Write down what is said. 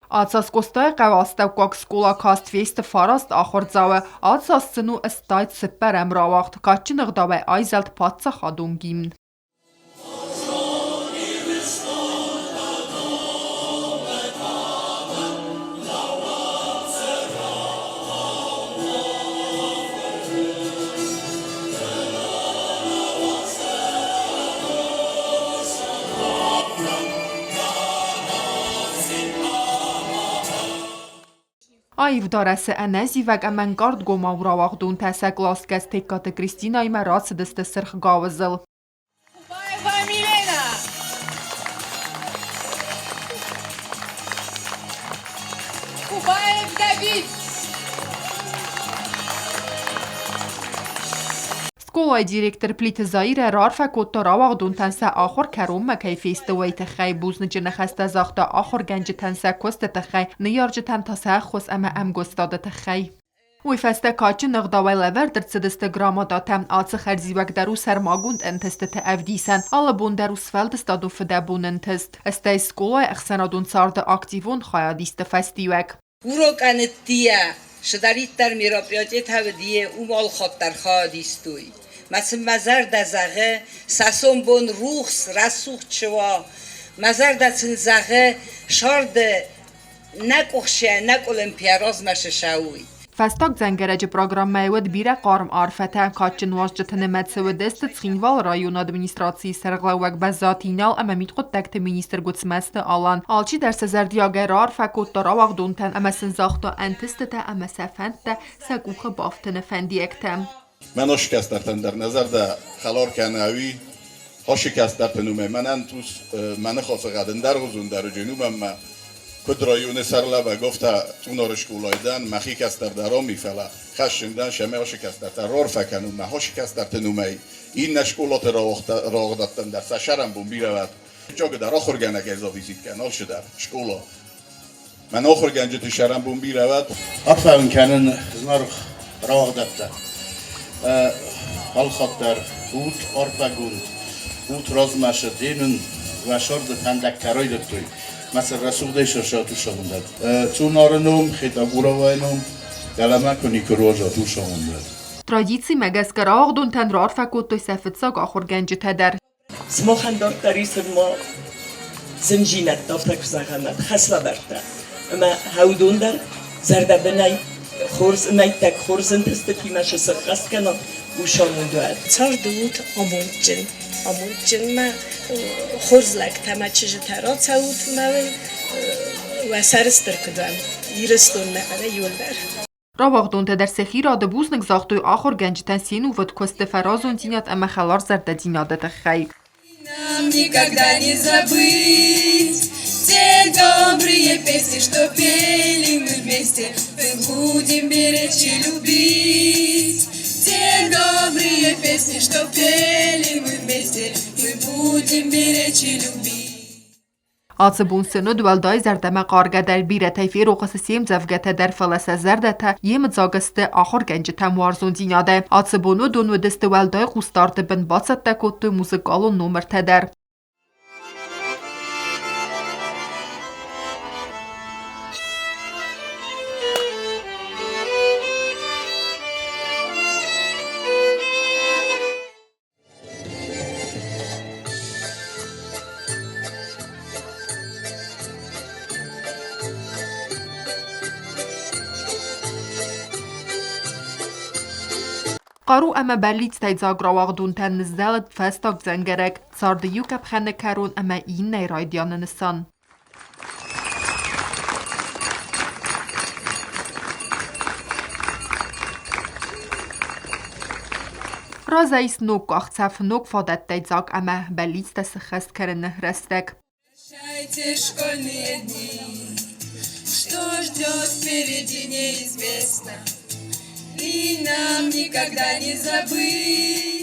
Ацы аз Къостайыхъӕуы астӕуккаг скъола каст фесты фараст ахуырдзауы, ацы аз сын у 84-ӕм рауагъд, кадджын ӕгъдауӕй айзӕлд паддзахадон гимн. Аив дарӕсы ӕнӕзивӕг ӕмӕ ӕнкъардгомау рауагъдонтӕ сӕ къласгӕс Тегкаты Кристинӕимӕ рацыдысты сырх гауызыл. Кубаева Милена! Кубаев Давид! Скъолайы директор Плиты Заирӕ раарфӕ кодта рауагъдонтӕн сӕ ахуыр кӕронмӕ кӕй фесты, уый тыххӕй, бузныджы ныхӕстӕ загъта ахуыргӕнджытӕн сӕ куысты тыххӕй, ныййарджытӕн та сӕ ӕххуыс ӕмӕ ӕмгуыстады тыххӕй. Уый фӕстӕ кадджын ӕгъдауӕй лӕвӕрд ӕрцыдысты грамотатӕ. Ацы хӕрзиуӕг дӕр у сӕрмагонд ӕнтыстыты ӕвдисӕн, алы бон дӕр у сфӕлдыстадон фыдӕбоны ӕнтыст, стӕй скъолайы ӕхсӕнадон царды активон хайадисты фӕстиуӕг. Урокӕн цыдӕриддӕр мероприятитӕ уыди, уым алхатт дӕр хайад истой. Мӕ сын мӕ зӕрдӕ зӕгъы, сӕ сомбон рухс, рӕсугъд чи уа. Мӕ зӕрдӕ сын зӕгъы, сӕрды нӕ къуыхсӕ, нӕ къуылымпыйӕ размӕ сысӕуой. Фӕстаг дзӕнгӕрӕджы программӕйы уыд бирӕ хъарм арфӕтӕ. Кадджын уазджыты нымӕцы уыдысты Цхинвалы районы администрацийы сӕргълӕууӕг Бӕззаты Инал ӕмӕ мидхъуыддӕгты министр Гуыцмӕзты Алан. Алчидӕр сӕ зӕрдиагӕй раарфӕ кодта рауагъдонтӕн ӕмӕ сын загъта ӕнтыстытӕ ӕмӕ сӕ фӕндтӕ сӕ къухы бафтыны фӕндиӕгтӕ. Мӕн ошикӕстӕртӕн дӕр нӕ зӕрдӕ хӕлар кӕны ӕви ошикӕстӕрты нумӕй мӕнӕн тус мӕ ныхасы гъӕд ӕндӕргъуызон дӕр уыджын, уымӕн мӕ куыд районы сӕрлӕвӕг, афтӕ Цъунары скъолайы дӕн, мӕхи кӕстӕр дӕр ам и, фӕлӕ хӕсджын дӕн сӕмӕ ашы кӕстӕртӕ рарфӕ кӕнун мӕ ашы кӕстӕрты нумӕй иннӕ скъолаты рауагъдадтӕн дӕр сӕ сӕрӕнбон бирӕ уӕд. Фыццагыдӕр ахуыргӕнӕгӕй зависит кӕны алчидӕр скъола. Мӕн ахуыргӕнджыты сӕрӕнбон бирӕ уӕд. Арфӕ уын кӕнын зынаргъ рауагъдадтӕ. Алхатт дӕр ут арфӕгонд, ут размӕ денын уӕ сӕрды фӕндӕгтӕ райдыдтой. Мӕ сӕр рӕсугъдӕй сӕрсӕт усамондӕг. Цъунары ном, Хетӕгуровайы ном, дӕлӕмӕ куы никуы руазат усамондӕг. Традицимӕ гӕсгӕ рауагъдонтӕн раарфӕ кодтой сӕ фыццаг ахуыргӕнджытӕ дӕр. Сымахӕн дарддӕр исынмӕ зындзинӕдтӕ, афтӕ куы зӕгъӕм, хӕслӕвӕрдтӕ. Ӕмӕ уыдон дӕр зӕрдӕбынӕй хорз ӕмӕ хорз ӕнтыстытимӕ сӕххӕст кӕнат, уый самонд уӕд. Царды ут амондджын. Амондджынмӕ хорз лӕгтӕ мӕ чызджытӕ рацӕут мӕ уӕ сӕрыстыр куыд уӕм Ирыстонмӕ ӕмӕ иуылдӕр. Рауагъдонтӕ дӕр сӕхи рады бузныг загътой ахуыргӕнджытӕн се нувыд куысты фӕразондзинад ӕмӕ хӕларзӕрдӕдзинады тыххӕй. Нам никогда не забыть те добрые песни, что пели мы вместе. Мы будем беречь и любить те добрые песни, что пели мы вместе. Мы будем беречь и любить. Ацы бон сын уыд уӕлдай зӕрдӕмӕхъаргӕдӕр, бирӕтӕй ферох сты се мдзӕвгӕтӕ дӕр, фӕлӕ сӕ зӕрдӕтӕ йемыдзаг сты ахуыргӕнджытӕм уарзондзинадӕй. Ацы бон уыдон уыдысты уӕлдай хъусдарды бын, бацӕттӕ кодтой музыкалон номыртӕ дӕр. Хъару ӕмӕ бӕллицтӕй дзаг рауагъдонтӕн ныззӕлыд фӕстаг дзӕнгӕрӕг, царды иу къӕпхӕны кӕрон ӕмӕ иннӕйы райдианы нысан. Разӕй ис ног къахдзӕф, ног фадӕттӕй дзаг ӕмӕ бӕллицтӕ сыххӕст кӕныны рӕстӕг. Прощайте школьные дни, что ждет впереди неизвестно, и нам никогда не забыть.